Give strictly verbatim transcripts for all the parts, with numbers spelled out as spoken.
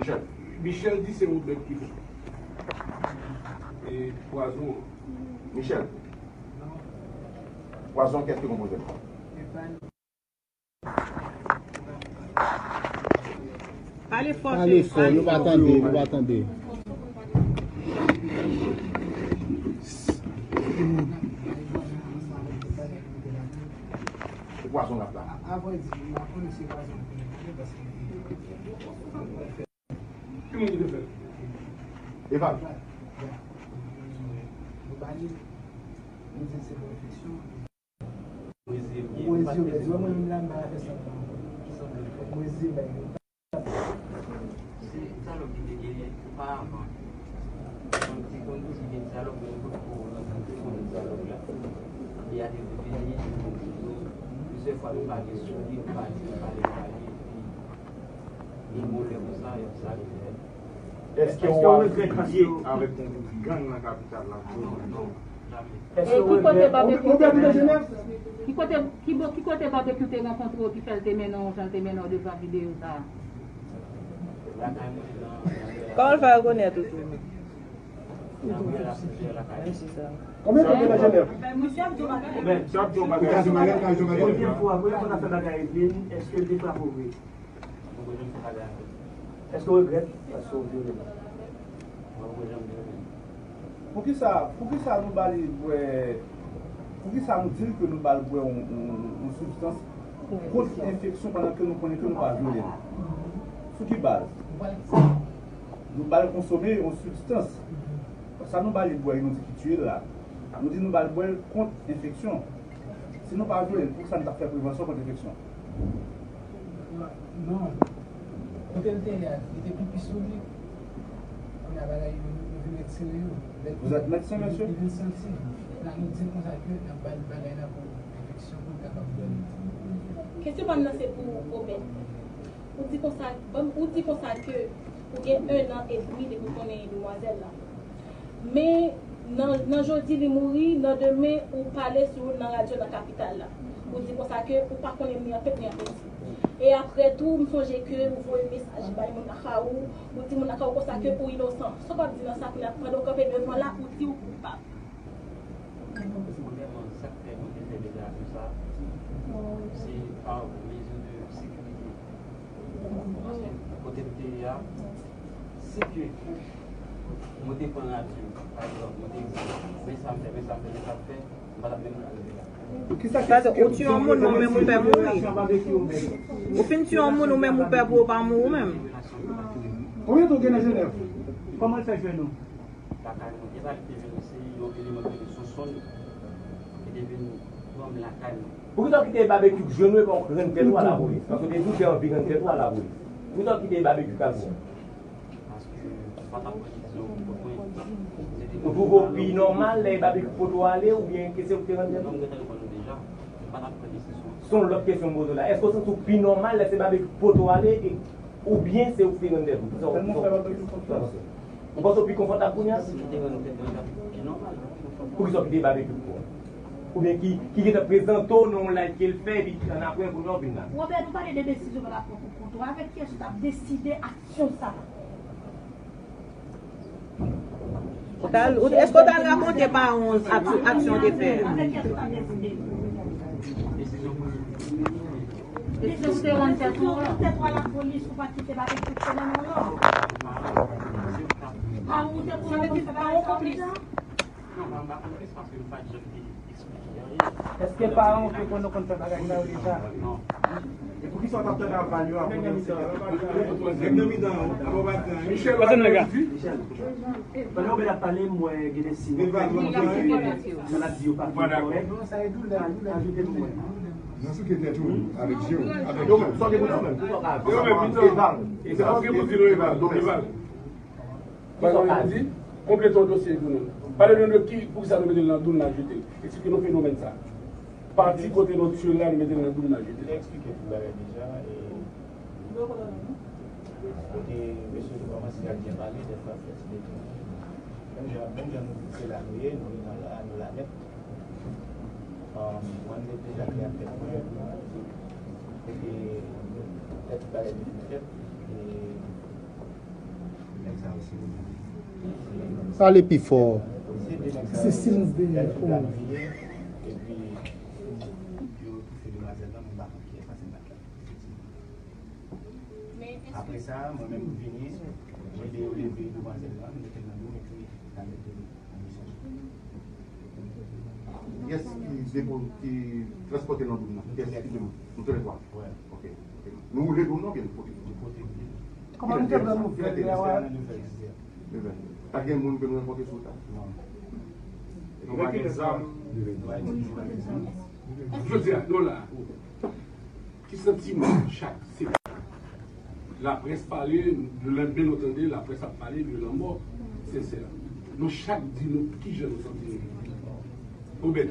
Michel di se yon bèt ki fè e pwazon an. Michel, pwazon an kiyès ki konpoze l? Pale fò, Pale fò, nou pa tande, nou pa tande. Se pwazon l ap la. Ki moun ki te fè l? Eval. Se salòp ki te genyen oparavan. Konn ti konn di gen salòp, men nou tout pou nan konn ti konn di salòp la. Epi a te vini, plizyè fwa nou pa gen sou li, nou pa li, nou pa li, nou pa li, epi gen yon lè konsa, y ap sa rive. Èske w ap lye avèk yon gwoup gang nan kapital la? Non, non, jamè. E ki kote babekyou te ki kote ki bo- ki kote babekyou te rankontre w ki fè l te mennen w jan l te mennen w devan videyo sa a? Kòman l fè rekonèt ou tou? Menm si sa. Konbyen tan w gen nan Jenèv? Premye fwa, premye fwa n ap fè bagay vin, èske l te frape w vre? Èske w regrèt paske w vyole l? Mwen, mwen janm vyole l. Poukisa poukisa nou ba li bwè poukisa nou di l ke nou ba l bwè yon yon yon sibstans kont enfeksyon pandan ke nou konnen ke nou pa vyole l? Sou ki baz? Nou ba l konsome yon sibstans. Sa nou ba li bwè nou di ki tiye l la. Nou di nou ba l bwè l kont enfeksyon. Si nou pa vyole l, poukisa nou t ap fè prevansyon kont enfeksyon? Non. Kote l te ye a, li te pipi sou li. Kounye a bagay yo, yo vin retire yo. Lè l vin santi, la nou di l konsa ke n ap ba l bagay la pou enfeksyon pou l kapab dòmi. Kesyon pa m nan se pou Obed. Ou di konsa, ban m, ou di konsa ke ou gen ennan edmi depi w konnen demwazèl la. Men nan nan jodi li mouri, nan demen ou pale sou l nan radyo nan kapital la. Ou di konsa ke ou pa konnen ni an tèt ni an peti. E apre tou, m sonje ke ou voye mesaj bay moun lakay ou, ou di moun lakay ou konsa ke ou inosan. Sa w p ap di nan sa kounye a pandan w kanpe devan la, ou di ou koupab? Premyèman, sa k fè mwen te fè deklarasyon sa a, se pa mezi de sekirite. Paske kote m te ye a, si ke mwen te pran radyo, pa egzanp, mwen te di, men sa m fè, men sa m fè, men sa m fè, m pa t ap menm ka rive la. Sa se ou tiye yon moun, men ou menm ou pè pou ou. Ou fin tiye yon moun, ou menm ou pè pou ou pa mouri ou menm. Konbyen tan w gen nan Jenèv? Kòman l fè jwenn ou? Lakay mwen. E pa li te vin, se yon eleman ki rele Sonsonn ki te vin pran m lakay mwen. Poukisa w kite Babekyou jwenn ou epi w rann tèt ou a lapolis? Paske w te di w te anvi rann tèt ou a lapolis. Poukisa w kite Babekyou k al pran w? Paske m pa t ap pran desizyon pou kont mwen. Ou twouve w pi nòmal lè Babekyou pote w ale oubyen ke se ou ki te rann tèt ou? Non, m gentan reponn ou deja. M pa t ap pran desizyon. Se yon lòt kesyon m poze w la. Èske w santi w pi nòmal lè se Babekyou ki pote w ale e Oubyen se ou ki te rann tèt ou? Kisa w panse? Ou panse w pi konfòtab kounye a? Si m te rann tèt mwen, sa t ap pi nòmal. Poukisa w kite Babekyou pran w? Oubyen ki ki gentan prezante w nan yon live ke l fè epi annapre kounye a w vin la? Robert, nou pale de desizyon pa rapò pou kont ou. Avèk kiyès ou t ap deside aksyon sa a? Ou t al, ou, èske w t al rakonte paran w ak- aksyon w te fè a? Avèk kiyès ou t ap deside? Desizyon pou tèt ou a lapolis ou pa kite bagay fonksyone nan lòd. Paran w te konnen konn fè bagay sa yo deja? Non, mwen pa konn plis paske m pa t janm te eksplike anyen. Èske paran w te konnen konn fè bagay sa yo deja? Non. E poukisa w t ap tande aval yo apre w te Nèg nan mitan an, apa w pa t gen anyen? Michel, w ap tande? Pandan w ap pale, m wè gen de siy. Maladi yo pa fin kòrèk. Ajoute pou mwen. Nan souke tèt ou avèk je w, avèk Yo menm, sa w gen pou di menm? Pou sa w ka Yo menm, li di, e pa, e se pa w gen pou di non, e pa, donk e pa. Bagay yo di, konplete yon dosye pou nou. Pale nou de ki, poukisa nou mete l nan doum n al jete l. Eksplike nou fenomèn sa. Pati kote nou tiye l la, nou mete l nan doum n al jete l. Eksplike tout bagay deja. Kote mesye yo kòmanse ap byen pale, dèfwa fè ti detoune. Menm jan, menm jan nou di se la nou ye, nou ye nan la, nou la nèt. Mwen, m te deja te ak tèt mwen. Epi, lè tout bagay te fin fèt, e Pale pi fò. Se silans dèyè. Oh. Apre sa, mwen menm m vini, m ede yo leve demwazèl la, m mete l nan dwòl epi n al mete l nan mizè. Kiyès ki depo-, ki transpòte nan dwòl nan? Kiyès ki depo-, nou tou lè twa? Wi. Ok, ok. Nou woule dwòl nan oubyen nou pote? Nou pote. Kòman nou te pran nouvèl la? Nouvèl. Pa gen moun ke nou rankontre sou wout la? Non. Nou pa gen zam. Jodi a, nou la. Ki santiman chak se laprès pale, le lendemain nou tande laprès ap pale de lanmò Sensè. Nou chak di nou kijan nou santi nou. Obed.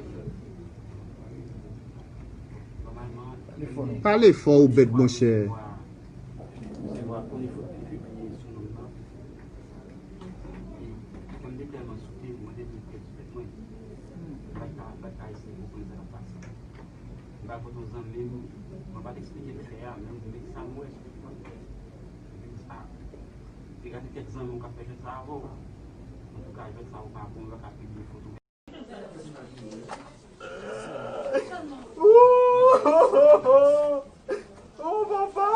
Pale fò, Obed, monchè. Mwen te tèlman soute, mwen te vin pèdi tèt mwen. Mwen pa t ka, mwen pa t ka eseye konprann sa k ap pase. M pa kote yon zanmi m, mwen pa t eksplike l fè a, men m di, men sa m wè sou ekran. M di, a, te gade kèk zanmi w k ap fè jwèt sa avè w. Antouka, jwèt sa ou pa bon, yo pa ka pibliye foto. Oh, papa!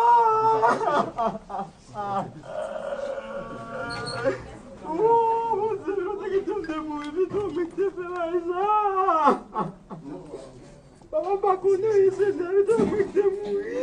Oh, Bondye, yo te kite m te mouri, pito, men te fè bagay sa. Papa, m pa konnen, Senyè, pito, men te mouri.